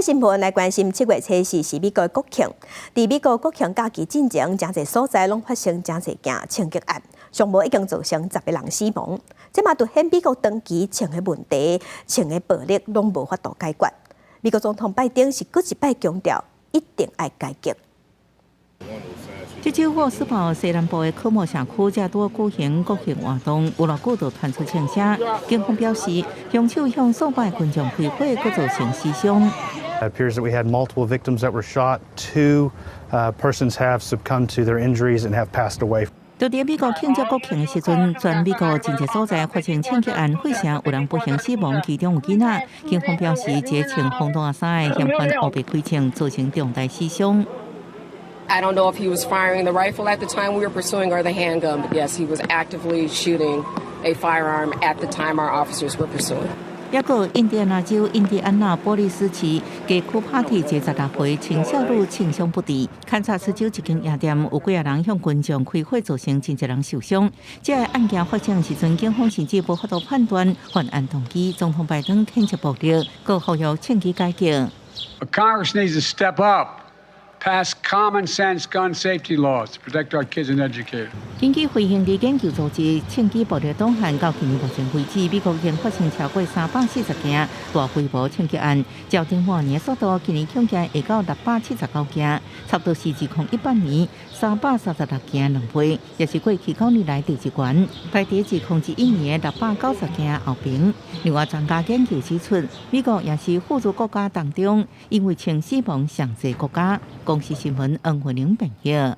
新聞來關心七月初四是美國國慶，佇美國國慶假期進前，誠濟所在攏發生誠濟件槍擊案，上無已經造成10個人死亡。這嘛凸顯美國長期槍的問題，槍的暴力攏無法度解決。美國總統拜登是閣一擺強調，一定愛改革。這週沃斯堡西南部的科莫社區才拄舉行國慶活動，無偌久就傳出槍聲。警方表示，兇手向數百群眾開火，閣造成死傷。 It appears that we had multiple victims that were shot. Two persons have succumbed to their injuries and have passed away. 就佇美國慶祝國慶的時陣，全美國真濟所在發生槍擊案，費城有人不幸死亡，其中有囡仔。警方表示，這個穿防彈衫的嫌犯烏白開槍，造成重大死傷。 I don't know if he was firing the rifle at the time we were pursuing or the handgun, but yes, he was actively shooting a firearm at the time our officers were pursuing. 抑閣印第安納州印第安納波利斯市街區 party，一个16歲青少女槍傷不治。堪薩斯州一間夜店有幾个人向群眾開火，造成真濟人受傷。這个案件發生時陣，警方甚至無法度判斷犯案動機。總統拜登譴責暴力，閣呼籲槍支改革。 Congress needs to step up, pass common sense gun safety laws to protect our kids and educators. 根據非營利研究組織槍支暴力檔案，到今年目前為止，美國已經發生超過340件大規模槍擊案，照頂半年速度，今年總計會到679件，差不多是2018年336件兩倍，也是過去9年來第一懸，排佇2021年690件後爿。另外，專家研究指出，美國也是富裕國家當中，因為槍死亡上濟國家。公視新聞黃慧玲編譯。